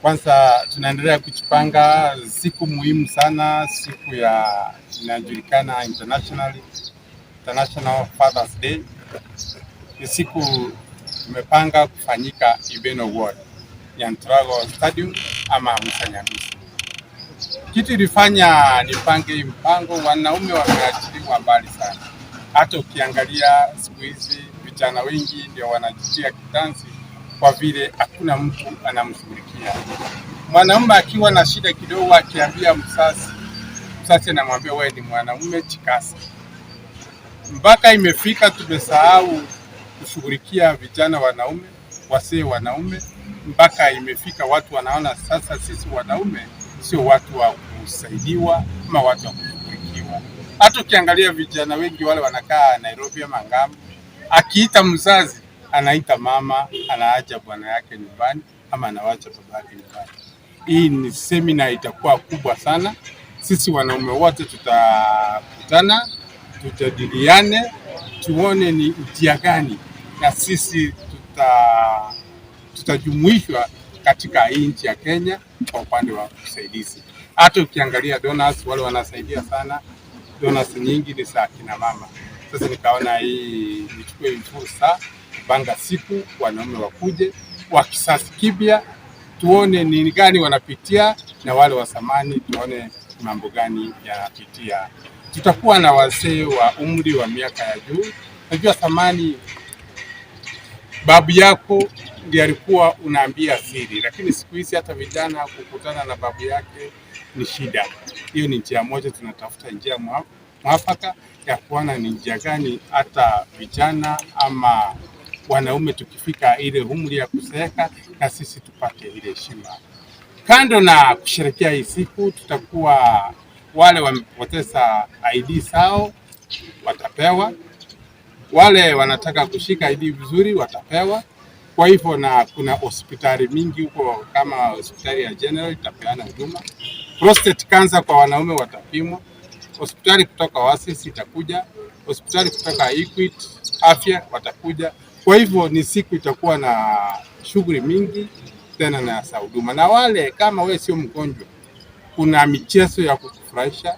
Kwanza tunaendelea kujipanga, siku muhimu sana, siku ya inajulikana internationally, International Fathers Day. Ni siku tumepanga kufanyika Ibeno Ward, Nyanturago Stadium ama Musa Nyandusi. Kitu ilifanya nipange hii mpango, wanaume wameachiliwa mbali sana. Hata ukiangalia siku hizi vijana wengi ndio wanajitia kitanzi kwa vile hakuna mtu anamshughulikia. Mwanaume akiwa na shida kidogo, akiambia mzazi, mzazi anamwambia wewe ni mwanaume, jikaze. Mpaka imefika tumesahau kushughulikia vijana wanaume, wasee wanaume, mpaka imefika watu wanaona sasa sisi wanaume sio watu wa kusaidiwa ama watu wa kushughulikiwa. Hata ukiangalia vijana wengi wale wanakaa Nairobi ama Ngamo, akiita mzazi anaita mama, anaacha bwana yake nyumbani ama anawacha baba yake nyumbani. Hii ni semina itakuwa kubwa sana. Sisi wanaume wote tutakutana, tujadiliane, tuone ni njia gani na sisi tutajumuishwa katika hii nchi ya Kenya kwa upande wa usaidizi. Hata ukiangalia donors wale wanasaidia sana, donors nyingi ni za kina mama. Sasa nikaona hii nichukue fursa kupanga siku wanaume wakuje wa kizazi kipya, tuone ni gani wanapitia na wale wa zamani tuone mambo gani yanapitia. Tutakuwa na wazee wa umri wa miaka ya juu. Najua zamani babu yako ndiye alikuwa unaambia siri, lakini siku hizi hata vijana kukutana na babu yake ni shida. Hiyo ni njia moja, tunatafuta njia mwafaka ya kuona ni njia gani hata vijana ama wanaume tukifika ile umri ya kuzeeka na sisi tupate ile heshima. Kando na kusherehekea hii siku, tutakuwa wale wamepoteza ID zao watapewa, wale wanataka kushika ID vizuri watapewa. Kwa hivyo na kuna hospitali mingi huko kama hospitali ya General itapeana huduma. Prostate cancer kwa wanaume watapimwa. Hospitali kutoka Oasis itakuja, hospitali kutoka Equity Afya watakuja. Kwa hivyo ni siku itakuwa na shughuli mingi tena na za huduma. Na wale kama we sio mgonjwa, kuna michezo ya kukufurahisha,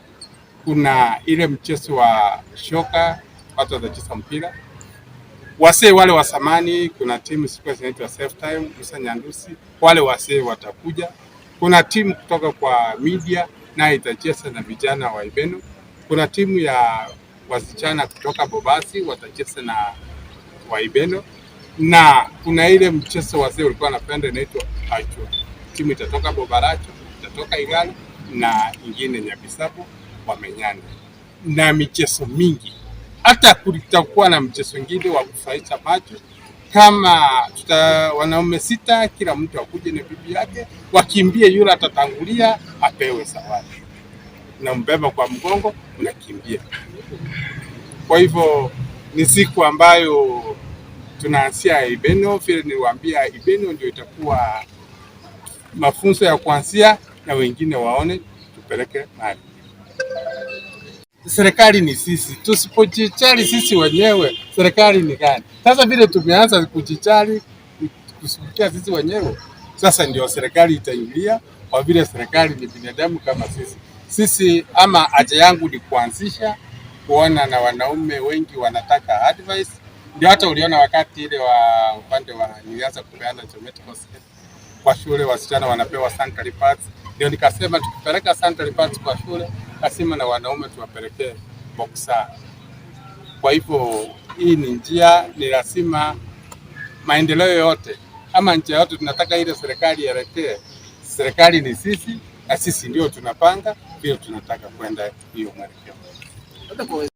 kuna ile mchezo wa shoka, watu watacheza mpira. Wasee wale wa zamani, kuna timu siku zinaitwa Safe Time, Musa Nyandusi, wale wasee watakuja. Kuna timu kutoka kwa media naye itacheza na vijana wa Ibeno. Kuna timu ya wasichana kutoka Bobasi watacheza na Waibeno, na kuna ile mchezo wazee walikuwa wanapenda inaitwa Achwa. Timu itatoka Bobaracho, itatoka Igalo na ingine Nyabisabu wamenyana, na michezo mingi. Hata kulitakuwa na mchezo ingine wa kufurahisha macho kama tuta wanaume sita, kila mtu akuje na bibi yake, wakimbie, yule atatangulia apewe zawadi, na mbeba kwa mgongo unakimbia. Kwa hivyo ni siku ambayo tunaanzia Ibeno, vile niliwaambia, Ibeno ndio itakuwa mafunzo ya kuanzia na wengine waone tupeleke mahali. Serikali ni sisi, tusipojijali sisi wenyewe, serikali ni gani? Sasa vile tumeanza kujijali, kushughulikia sisi wenyewe, sasa ndio serikali itaingilia, kwa vile serikali ni binadamu kama sisi. Sisi ama haja yangu ni kuanzisha kuona na wanaume wengi wanataka advice. Ndio hata uliona wakati ile wa upande wa nilianza kupeana geometrical set kwa shule, wasichana wanapewa sanitary pads. Ndio nikasema tukipeleka sanitary pads kwa shule, lazima na wanaume tuwapelekee boxer. Kwa hivyo hii ni njia, ni lazima maendeleo yote ama nchi yote tunataka ile serikali ielekee. Serikali ni sisi na sisi ndio tunapanga vile tunataka kwenda hiyo mwelekeo. Labda kwa